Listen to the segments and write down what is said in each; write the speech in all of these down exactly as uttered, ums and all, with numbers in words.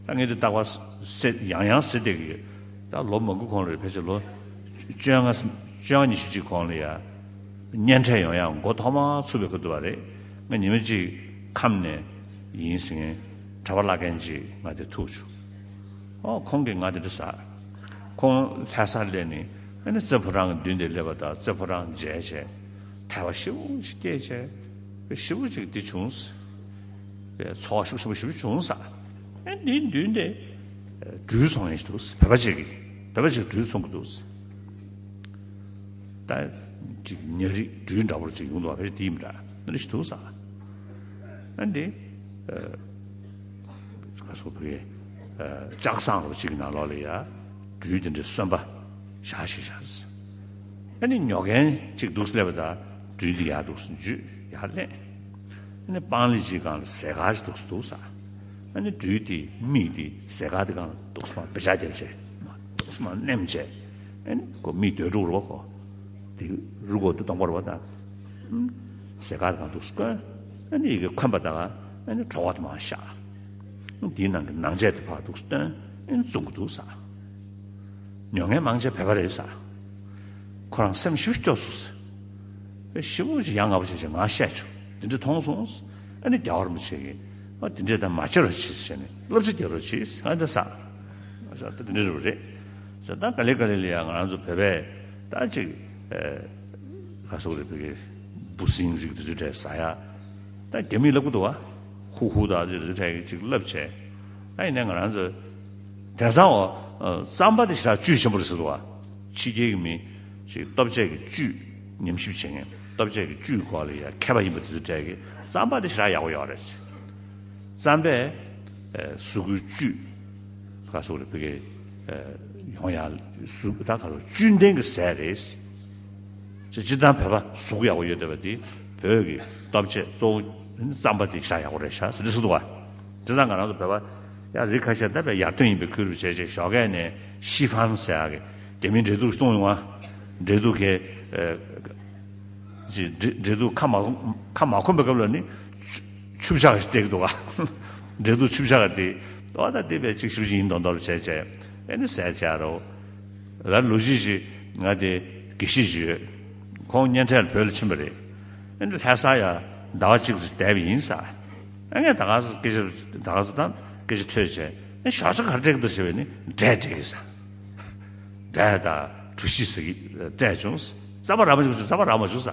ད་ངས་དེ་རྟག་པར་ཟེར་ཡང་ཡང་ཟེར་བསྡད་ཀྱི་ཡོད། ད་ལོ་མང་པོ་གོང་ལ་རེད། ཕལ་ཆེར་ལོ་བཅོ་ལྔ་བཅོ་ལྔ་ཉི་ཤུ་གཅིག་གོང་ལ་ཡ། གཉེན་འཕྲད་ཡོང་ཡ་མགོ་ཐོག་མར་ཚུགས་པའི་སྐབས་དུ་བ་རེད། ང་ཉི་མ་གཅིག་ཁམས་ནས་ཡིན་ཟེར་མཁན་གྲྭ་པ་བླ་རྒན་གཅིག་ང་དེ་ཐུག་བྱུང་། ཨོ་ཁོང་གིས་ང་དེ་འདྲ་ཟེར། ཁོང་ལྷ་སར་སླེབས་ནས་ཨ་ནི་རྩེ་ཕོ་བྲང་གི་མདུན་དེ་སླེབས་པ་དང་རྩེ་ཕོ་བྲང་མཇལ་བྱས། དད་པ་ཞེ་པོ་ཞིག་སྐྱེས་བྱས། ཞེ་པོ་ཅིག་འདི་བྱུང་། པའི་ཚོར་བ་ཤུགས་ཆེན་པོ་ཞེ་པོ་བྱུང་ས། ཨེ་འདིའི་མདུན་དེ་སྦྲུལ་ཚོང་མཁན་ཞིག་འདུག་བོད་པ་ཅིག་གིས་བོད་པ་ཅིག་སྦྲུལ་ཚོང་གི་འདུག་ད་ཅིག་ཉ་རིགས་སྦྲུལ་འདྲ་པོ་ཅིག་ཡོང་འདུག་བ། ཕལ་ཆེར་དེ་ཡིན་པ་འདྲ། འདི་འདྲ་ཞིག་འདུག་ས། ཨ་འདི་ག་སོ་བོད་ཀྱི་ལྕགས་ཟངས་རོ་ཅིག་གི་ནང་ལོགས་ལ་ཡ་སྦྲུལ་དེ་འདྲའི་གསོན་པ་བཞག་ཞིག་བཞག་ཨ་ནི་ཉོ་མཁན་ཅིག་འདུག་སླེབས་པ་དང་སྦྲུལ་འདི་ཡར་འདུག་འཇུས་ཡར་ལེན། ཨ་ནི་སྤང་ལི་ཅིག་སྒང་ལ་ཟས་དཀར་ཅིག་འདུག་འདུག་ས། ཨ་ནི་སྦྲུལ་དེ་མིག་དེ་ཟས་དཀར་དེ་སྒང་ལ་འདུག་སེ་མར་བེ་ཅག་བརྒྱབ་བྱས་འདུག་སེ་མར་མནན་བྱས། ཨ་ནི་ཁོ་མིག་སྡོད་འགྲོ་རུ་བ་ཁོ། དེ་རུ་ཁོ་དེ་སྟོང་པ་རུ་བ་དང་། ཟས་དཀར་དེ་སྒང་འདུག་སེ་བསྐོན། ཨ་ནི་ཡི་གེ་འཁོན་པ་དང་ཨ་ནི་གྲོ་བ་དེ་མར་བཞག་དེའི་ནང་གི་ནང་ཆས་དེ་ཕར་འདུག་སེ་བཏོན། ཨ་ནི་བཙོང་གི་འདུག་ས། ཉོ་མཁན་མང་ཆེ་བོད་པ་རེད་ས། ཁོ་རང་སེམས་ཞེ་པོ་སྐྱོ་སོང་ས། ཞེ་པོ་ཅིག་ཡ་ང་པོ་བྱས་བྱས་ང་བཤད་བྱུང་། དེ་འདྲ་མཐོང་སོང་ས། ཨ་ནི་རྒྱལ་བ་རིན་པོ་ཆེ་གིས་ཨ་དེ་འདྲས་ད་མ་བྱེད་རོགས་བྱེད་ཟེར་ནས་བསླབ་བྱ་རྒྱག་རོགས་བྱེད་ཟེར། ཨ་འདྲ་ས། ཨ་ད་དེ་འདྲ་རེད་པ་རེད། ཟེར་ད་ག་ལེ་ག་ལེ་ལ་ཡ་ང་རང་ཚོ་བོད་པས་ད་ཅིག་ག་སོག་རེད་བོད་ཀྱི་འབུ་སྲིན་རིགས་དེ་ཚོའི་གྲས་ཟ་ཡ། ད་རྒྱ་མིས་ལབ་གི་འདུག་བ། ཧུ་ཧུ་དང་ཅི་རེད་ཅིག་ལབ་བྱས། ད་ཡིན་ནའི་ང་རང་ཚོ་དེང་སང་འོ་རྩམ་པ་དེ་ཞེ་དྲག་བཅུད་ཆེན་པོ་རེད་ཟེར་འདུག་བ། ཕྱི་རྒྱལ་གྱི་མི་ཞིག་ལྟོ་ཆས་ཀྱི་བཅུད་ཉམས་ཞིབ་བྱེད་མཁན་ལྟོ་ཆས་ཀྱི་བཅུད་སྐོར་ལ་ཡ་མཁས་པ་ཡིན་པ་དེ་ཚོའི་གྲས་ཀྱིས་རྩམ་པ་དེ་ཞེ་དྲག་ཡག་པོ་ཡོད་རེད་ཟེར། རྩམ་པས་གཟུགས་པོའི་བཅུད་ག་སོག་རེད་བོད་ཀྱི་ཡོང་ཡ་གཟུགས་ད་ག་ལ་བཅུད་ལྡན་གྱི་ཟས་རེད། ཅེས་སྤྱིར་བཏང་བོད་པ་གཟུགས་ཡག་པོ་ཡོད་བསྡད་པ་དེ་བོད་ཀྱི་ལྟོ་ཆས་གཙོ་བོ་རྩམ་པ་དེ་ཤ་ཡག་པོ་རེད་ཤག་ཟེར་འདྲི་སྲིད་འདུག་བ། དེ་ཙང་ང་རང་ཚོ་བོད་པ་ཡ་རིགས་ཁ་ཤས་ད་བས་ཡར་ཐོན་ཡིན་པའི་ཁུལ་རུ་བྱས་རྗེས་ཞོགས་ཀས་ནས་ཤི་ཧྥན་ཟེར་ཡག་གི་རྒྱ་མིའི་འབྲས་ཐུག་བཏུང་ཡོང་བ། འབྲས་ཐུག་གི་ཅི་འབྲས་འབྲས་ཐུག་ཁ་མ་ཁ་མ་ཁོམ་པའི་སྐབས་ལ་ནི་ཆུ་ཆུ་བཞག་ཞིག་སྟེར་གི་འདུག་ག་འབྲས་ཐུག་ཆུ་བཞག་ག་དེ་ཨོ་ད་དེ་བས་ཅིག་ཞིབ་ཅིག་ཡིན་མདོག་མདོག་བྱས་བྱས་ཨེ་ནི་ཟས་བྱས་རོ། ལ་ལོ་རྒྱུས་ཤིག་ང་དེ་དགེ་བཤེས་ཤིག་ཡོད། ཁོང་གཉེན་འཕྲད་ལ་བོད་ལ་ཕྱིན་པ་རེད། ཨེ་ནི་ལྷ་ས་ཡ་ཟླ་བ་གཅིག་ཙམ་བསྡད་པ་ཡིན་ས། ཨེ་ངས་ད་ག་ས་སྐད་ཆ་ད་ག་ས་དང་སྐད་ཆ་ཐོས་བྱས་ཨེ་ཞོགས་ཇ་ག་རེ་སྤྲད་ཀྱི་འདུག་ཟེར་བས་ནི་འབྲས་སྤྲད་ཀྱི་ས། འབྲས་དང་གྲོ་ཞིབ་ཟེར་གྱི་སྤྲད་བྱུང་། རྩམ་པ་རག་མ་བྱུང་། རྩམ་པ་རག་མ་བྱུང་ས།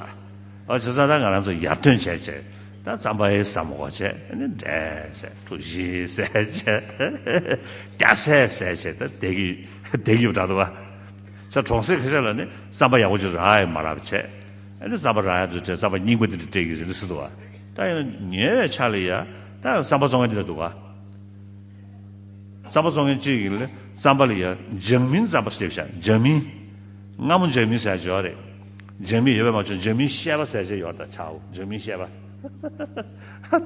ཨ་བྱས་ཙང་ད་ང་རང་ཚོ་ཡར་ཐོན་བྱས་བྱས་ད་རྩམ་པ་ཨེ་ཟ་མ་དགོས་བྱས་ཨ་ནི་འབྲས་ཟས་གྲོ་ཞིབ་ཟས་བྱས་རྒྱ་ཟས་ཟས་བྱས་ད་བསྡད་ཀྱི་བསྡད་ཀྱི་ཡོད་འདྲ་འདུག་བ། ས་གྲོང་གསེབ་ཁ་ཤས་ལ་ནི་རྩམ་པ་ཡག་པོ་ཅིག་རག་ཡ་མ་རག་བྱས་ཨ་ནི་རྩམ་པ་རག་ཡ་ཚོ་བྱས་རྩམ་པ་རྙིང་པ་དེ་འདྲ་སྤྲད་ཀྱི་ཟེར་ནི་སྲིད་འདུག་བ། ད་ཡིན་ན་ཉེ་བའི་ཆར་ལ་ཡ་ད་རྩམ་པ་བཙོང་མཁན་དེ་འདྲ་འདུག་བ། རྩམ་པ་བཙོང་མཁན་གཅིག་གིས་ལ་རྩམ་པ་ལ་ཡ་ལྗང་མིན་རྩམ་པ་ཞེས་བྱ། ལྗང་མིན། སྔ་མོ་ལྗང་མིན་ཟེར་ཡ་ཅིག་ཡོད་རེད། ལྗང་མིན་ཡོད་པས་མ་ཚད་ལྗང་མིན་བཤལ་པ་ཟེར་ཡ་ཅིག་ཡོད་རེད། ད་ཆའོ་ལྗང་མིན་བཤལ་པ།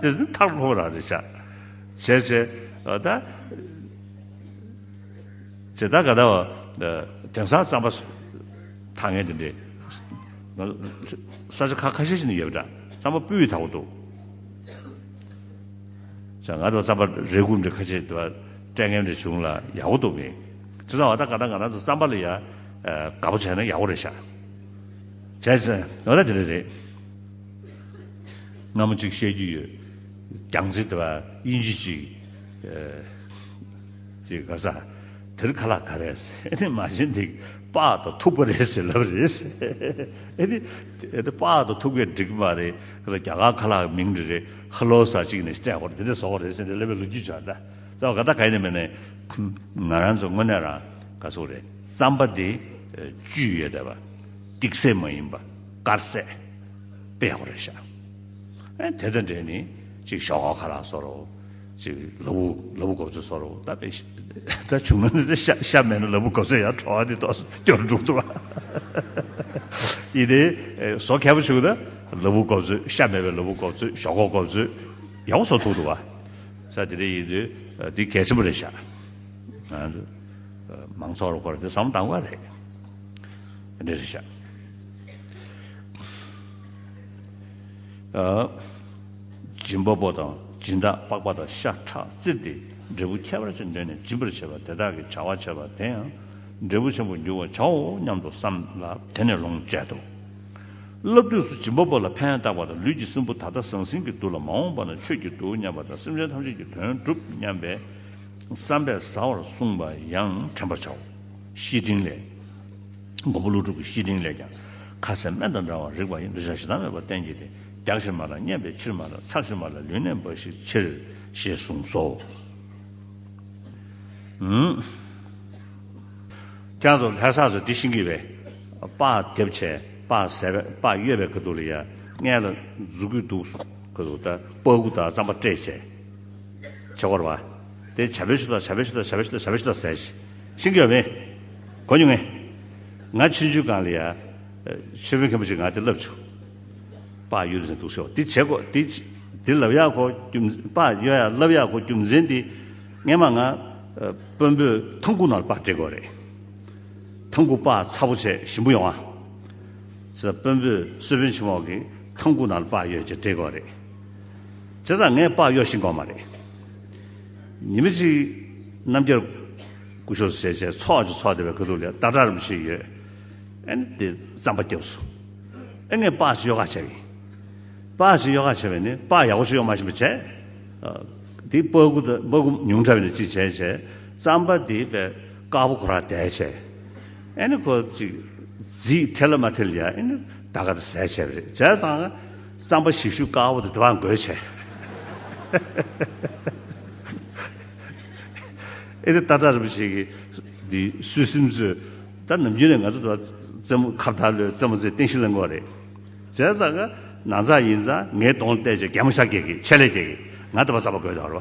དེ་ནི་ཐག་ལྷོ་རང་རེད་ཤག་བྱས་བྱས་ཨ་ད། བྱས་ད་ག་ད་བ་དེང་སང་རྩམ་པ་འཐག་མཁན་དེ་འདྲས་ས་ཆ་ཁ་ཁ་ཤས་ཤིག་ནས་ཡོད་པ་འདྲ། རྩམ་པ་སྤུས་དག་པོ་འདུག་ཅག་ང་ཚོ་རྩམ་པ་རས་ཁུག་འདྲ་ཁ་ཤས་དུ་སྤྲད་མཁན་འདྲ་བྱུང་ལ་ཡག་པོ་འདུག་མི། དེ་ཚོ་བ་ད་ག་ད་ང་རང་ཚོ་རྩམ་པ་ལ་ཡ་དགའ་པོ་བྱས་ན་ཡག་པོ་རེད་ཤག་བྱས་ཙང་འོ་ད་དེ་འདྲ་རེད། སྔ་མོ་གཅིག་བཤད་རྒྱུ་ཡོད། རྒྱང་རྩེ་དུ་བ་དབྱིན་ཇི་གཅིག་ཅིག་ག་ས་དེར་ཁ་ལག་ག་རེ་ཟེར། ཨེ་ནི་མ་གཞི་འདི་པགས་དང་ཐུག་པ་རེད་ཟེར་ལབ་རེད་ཟེར། ཨེ་ནི་ཨེ་ནི་པགས་དང་ཐུག་པས་འགྲིག་གི་མ་རེད། ག་ས་རྒྱ་གར་ཁ་ལག་གི་མིང་འདྲ་རེད། ཧ་ལོ་ས་གཅིག་ནས་སྤྲད་དགོས་རེད། དེ་འདྲ་བཟོ་དགོས་རེད་ཟེར་ནས་ལབ་པའི་ལོ་རྒྱུས་བྱུང་ད། ས་བ་ག་ད་ག་ཡིན་ནས་མེད་ནས་ང་རང་ཚོ་དངོས་གནས་རང་ག་ཚོད་རེད། རྩམ་པ་འདི་བཅུད་ཡོད་བསྡད་པ། ཏིག་སེ་མ་ཡིན་པ་དཀར་ཟས་དཔེ་ཡག་པོ་རེད་ཤག་ཨེ་དེ་དང་འབྲེལ་ནས་ཅིག་ཞོག་ཁོག་ཁ་ལག་བཟོ་རོགས། ཅིག་ལ་ཕུག་ལ་ཕུག་གོ་ཚོད་བཟོ་རོགས། ད་དཔེ་ཤ་ད་བྱུང་ན་ནི་ཤ་ཤ་མེད་ན་ལ་ཕུག་གོ་ཚོད་ཡང་བྲོ་བ་དེ་ཏོག་ཙམ་སྐྱོ་རུ་འགྲོ་འདུག་བ། ཡིན་ཏེ་བཟོ་མཁས་པོ་བྱུང་ན་ལ་ཕུག་གོ་ཚོད་ཤ་མེད་པའི་ལ་ཕུག་གོ་ཚོད་ཞོག་ཁོག་གོ་ཚོད་ཡག་པོ་བཟོ་ཐུབ་འདུག་བ། ས་དེ་འདྲ་ཡིན་དུས་འདི་གལ་ཆེན་པོ་རེད་ཤག་ང་ཚོ་མང་ཚོགས་རུ་ཁོ་ར་དེ་བསམ་བཏང་དགོས་རེད། འདི་རེད་ཤག་ཨ། སྦྱིན་པ་པོ་དང་སྦྱིན་བདག་པགས་པ་དང་ཤ་ཁྲག་བཙིར་ཏེ་ འབྲས་བུ་ཁྱད་པར་ཅན་འདོད་ནས་སྦྱིན་པར་བྱེད་པ་དེ་དག་གི་བྱ་བ་བྱེད་པ་དེ་ཡང་འབྲས་བུ་ཆེན་པོར་འགྱུར་བར་བྱའོ་སྙམ་དུ་བསམ་ལ། དེ་ནས་ལོངས་སྤྱད་དོ། བསླབ་དུས་སུ་སྦྱིན་པ་པོ་ལ་ཕན་བཏགས་པ་དང་། ལུས་ཀྱི་སྲིན་བུ་ད་ལྟ་ཟང་ཟིང་གི་དུག་ལ་མ་འོངས་པ་ན་ཆོས་ཀྱི་དུག་མཉམ་པ་དང་། སེམས་ཅན་ཐམས་ཅད་ཀྱི་དོན་སྒྲུབ་སྙམ་པའི་བསམ་པས་བཟའ་བར་གསུངས་པ་ཡང་དྲན་པར་བྱའོ། བཤེས་སྤྲིང་ལས། མགོན་པོ་ཀླུ་སྒྲུབ་ཀྱི་བཤེས་སྤྲིང་ལས་ཀྱང་། ཁ་ཟས་སྨན་དང་འདྲ་བར་རིགས་པ་ཡི། འདོད་ཆགས་ཞེ་སྡང་མེད་པར་བསྟེན་བགྱིས་ཏེ། རྒྱགས་ཕྱིར་མ་ལགས་བསྙེན་པའི་ཕྱིར་མ་ལགས། འཚག་ཕྱིར་མ་ལགས་ལུས་གནས་འབའ་ཞིག་ཕྱིར། ཞེས་གསུངས་སོ། ཨུམ། ཁྱེད་ཚོ་ལྷ་ས་ཚོ་འདི་ཤེས་ཀྱི་རེད། སྤགས་རྒྱབ་བྱས་སྤགས་ཟས་པའི་སྤགས་གཡོས་པའི་ཁ་ཐུག་ལ་ཡ། སྔས་ལ་མཛུ་གུ་འདུག་ཁ་ཐུག་ད་སྤགས་ཀུ་དང་རྩམ་པ་སྤྲད་བྱས། བྱེད་སྐོར་བ། དེ་བྱ་བའི་ཤུ་ཐག་བྱ་བའི་ཤུ་ཐག་བྱ་བའི་ཤུ་ཐག་བྱ་བའི་ཤུ་ཐག་ཟས་ཤིང་གི་ཡོད་མེད། གོ་མྱོང་ངེ། ང་ཆུང་ཆུང་སྒང་ལ་ཡ། ཆོས་དཔོན་མཁན་པོ་ཅིག་ང་དེ་བསླབ་བྱུང་། སྤགས་གཡོས་ཟེར་འདུག་ཤོག་དེ་བྱེད་དགོས་དེ། དེ་ལབ་ཡག་གོ་རྒྱུ་མཚན་སྤགས་གཡོས་ཡག་ལབ་ཡག་གོ་རྒྱུ་མཚན་དེ། སྔས་མ་ང་། དཔོན་པོས་ཐང་ཁུག་ནང་ལ་སྤགས་སྤྲད་དགོས་རེད། ཐང་ཁུག་སྤགས་ཚ་པོ་བྱས་ཞིམ་པོ་ཡོང་ཨ། ཟེར་དཔོན་པོས་གསོལ་དཔོན་ཆེན་མོ་གིས་ཐང་ཁུག་ནང་ལ་སྤགས་གཡོས་བྱས་སྤྲད་དགོས་རེད། བྱས་ཙང་ངས་སྤགས་གཡོ་ཤེས་ཀྱི་མ་རེད། ཉི་མ་གཅིག་རྣམ་རྒྱལ་སྐུ་ཞབས་ཟེར་བྱས་ཚོགས་ཅིག་ཚོགས་བསྡད་པའི་ཁ་ཐུག་ལ་སྟག་བྲག་རིན་པོ་ཆེ་ཡོད། ཨ་ནི་དེ་རྩམ་པ་བརྒྱབ་སོང་། ཨ་ངས་སྤགས་ཅིག་གཡོ་ག་བྱས་ཡིན། སྤགས་ཅིག་གཡོ་ག་བྱས་པས་ནི་སྤགས་ཡག་པོ་ཅིག་གཡོ་མ་ཤེས་པ་བྱས། དེ་སྤགས་ཀུ་དང་སྤགས་ཀུ་ཉུང་དྲགས་པ་ནི་གཅིག་བྱས་བྱས། རྩམ་པ་དེ་དཔེ་དཀར་པོ་ཁོ་རང་བསྡད་བྱས། ཨ་ནི་ཁོ་ཅིག་རྫིས་ཐལ་ལ་མ་ཐལ་ཡ་ཨ་ནི་ད་ག་དེ་ཟས་བྱས་པ་རེད། བྱས་ཙང་རྩམ་པ་ཞིབ་ཞིབ་དཀར་པོ་དེ་དེ་བར་འགོས་བྱས། ཨེ་དེ་སྟག་བྲག་རིན་པོ་ཆེ་གིས་འདི་སུད་སིམ་ཚོས་ད་ནམ་རྒྱུན་ནས་ང་ཚོ་དུ་བ་རྩེད་མོ་ཁ་བརྡ་ལོས་རྩེད་མོ་རྩེ་རྟེན་གཞི་ལེན་དགོས་རེད། བྱས་ཙང་ག་ན་ཚ་ཡིན་ཙང་ངའི་གདོང་བལྟས་བྱས་གད་མོ་ཤོར་སྐྱེ་གི་ཆད་ལས་སྐྱེ་གི་ང་དུ་བ་རྩམ་པ་འགོས་དོ་རོ།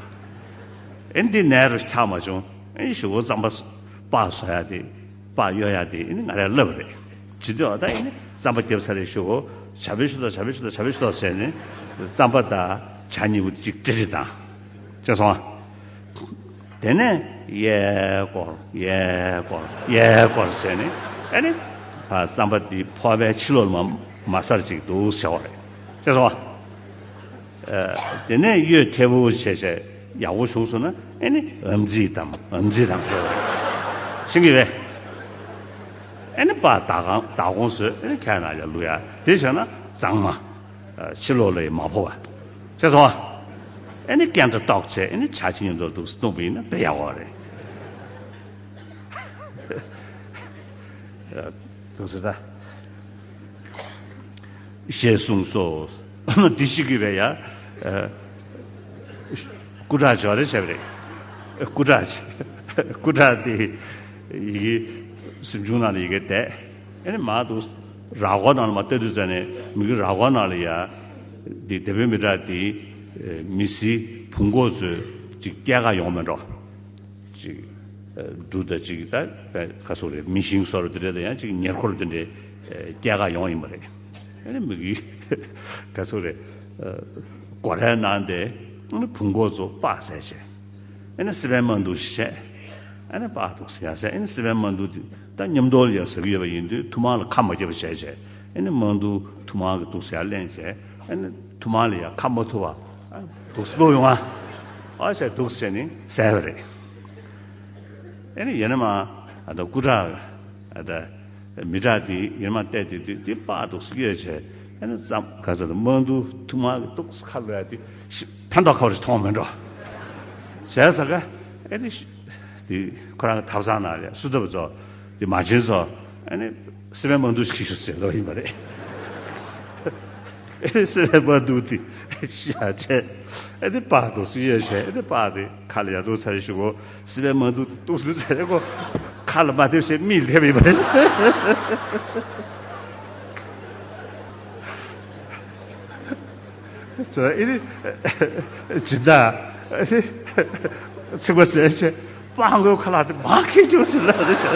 ཨེ་འདི་ནས་རུ་ཆགས་མ་བྱུང་། ཨེ་ཞུ་བོ་རྩམ་པ་སྤགས་བཟོ་ཡ་དེ་སྤགས་གཡོ་ཡ་དེ་ཨེ་ནི་ང་རས་བསླབ་པ་རེད། ཇི་དུས་ཨ་ད་ཨེ་ནི་རྩམ་པ་བརྒྱབ་ཚར་རེ་ཞུ་བོ་བྱ་བའི་ཤུ་ཐག་བྱ་བའི་ཤུ་ཐག་བྱ་བའི་ཤུ་ཐག་ཟེར་ནས་རྩམ་པ་དང་བྱ་གཉིས་པོ་གཅིག་སྤྲད་རེ་དང་། ཅེས་སོང་ཨ། དེ་ནས་གཡས་སྐོར་གཡས་སྐོར་གཡས་སྐོར་ཟེར་ནས་ཨེ་ནི་རྩམ་པ་འདི་ཕོར་པའི་ཕྱི་ལོགས་ལ་མ་མ་སར་ཅིག་འདུག་ཟེར་བ་རེད། ཅེས་སོང་ཨ། དེ་ནས་གཡོས་མཐེ་བོ་བྱས་བྱས་ཡག་པོ་བྱུང་སོང་ན་ཨེ་ནི་འམ་རྩིས་དམ་འམ་རྩིས་དམ་ཟེར་བ་རེད། ཤེས་ཀྱི་རེད། ཨེ་ནི་སྤགས་དག་གོང་དག་གོང་བཟོས་ཨེ་ནི་ཁྱེད་ན་ལ་བླུག་ཡ་དེ་བྱས་ན་གཙང་མ། ཕྱི་ལོགས་ལ་ཡི་མ་ཕོ་བ། ཤེས་སོང་ཨ། ཨེ་ནི་སྐད་འདྲ་ཏོག་བྱས་ཨེ་ནི་བྱ་ཕྱི་ཉིན་དུ་འདུག་སྟོང་པ་ཡིན་ན་དཔེ་ཡག་པོ་རེད། འདུག་ཟེར་ད། ཞེས་གསུངས་སོ། འདི་ཞིག་གིས་རེད་ཡ། སྐུ་དྲག་ཇོ་རེ་བྱས་པ་རེད། སྐུ་དྲག་ཅིག་སྐུ་དྲག་དེ་ཡི་གེ་གཟིམ་ཆུང་ནང་ལ་ཡི་གེ་བསྡད། ཨེ་ནི་མ་འདུག་ར་སྐོར་ནང་ལ་མ་བལྟ་དུས་ཙ་ནས་མི་གི་ར་སྐོར་ནང་ལ་ཡ། དེ་དེ་བོད་མི་དྲག་དེ་མི་སི་བུང་གོ་ཚོས་ཅིག་སྐྱེལ་ག་ཡོང་མེད་འགྲོ། ཅིག་འབྲུ་དང་ཅིག་ད་ཁ་སོ་རེད་མི་ཤིང་སོ་རུ་དེ་འདྲ་དང་ཡང་ཅིག་ཉེར་འཁོར་དེ་འདྲའི་སྐྱེལ་ག་ཡོང་ཡིན་པ་རེད། ཨེ་ནི་མི་གི་ཁ་སོ་རེད། སྒོ་རའི་ནང་དེ་བུང་གོ་ཚོ་སྤགས་ཟས་བྱས། ཨེ་ནི་སི་པན་མ་འདུག་ཞེས་བཤད། ཨེ་ནི་སྤགས་འདུག་ཟེར་ཡ་ཟེར་ཨེ་ནི་སི་པན་མ་འདུག་དེ་ད་མཉམ་དུ་ལ་ཡ་ཟ་གི་ཡོད་པ་ཡིན་དུས་ཐུར་མ་ལ་ཁ་མ་བརྒྱབ་པ་བྱས་བྱས་ཨེ་ནི་མ་འདུག་ཐུར་མ་གི་འདུག་ཟེར་ཡ་གླེང་བྱས་ཨེ་ནི་ཐུར་མ་ལ་ཡ་ཁ་མ་ཐུག་པ་འདུག་སེ་ལོག་ཡོང་ཨ། ཨ་ཟེར་འདུག་ཟེར་ནི་ཟས་པ་རེད། ཨེ་ནི་ཡིན་ན་མ་ཨ་ད་སྐུ་དྲག་ཨ་ད། མི་དྲག་དེ་ཡིན་མ་བལྟས་དེ་དུས་དེ་སྤགས་འདུག་སེ་གཡོས་བྱས་ཨ་ནི་ཙམ་ག་ཚོད་དུ་མ་འདུག་ཐུར་མ་གི་འདུག་སེ་ཁ་ལོ་ཡ་དེ་ཕན་ཐོགས་ཁ་བར་མཐོང་མི་འགྲོ། བྱས་ས་ག་ཨེ་དེ་དེ་ཁོ་རང་གི་ཐབ་ཚང་ནང་ལ་སུ་ཐབ་ཚོ་དེ་མ་བྱིན་ཚོ་ཨ་ནི་སི་པན་མ་འདུག་ཁྱི་ཤུ་ཟེར་ལོ་ཡིན་པ་རེད། ཨེ་སི་པན་མ་འདུག་དེ་ཤ་ཆད་ཨེ་དེ་སྤགས་འདུག་སེ་གཡོས་བྱས་ཨེ་དེ་སྤགས་དེ། ཁ་ལ་ཡ་འདུག་ཚ་ཞིག་གོ་སི་པན་མ་འདུག་འདུག་འདུག་ཚ་ཡ་གོ་ཁ་ལ་མ་ཐེབས་ཤེས་མིག་ལ་ཐེབས་ཡིན་པ་རེད། ཚོ་ཨི་རི་སྦྱིན་བདག་ཚིག་པ་ཟེར་ཆེ་སྤང་གོས་ཁ་ལག་དེ་མ་ཁེ་རྒྱུ་ཟེར་ལ་རེ་བྱ།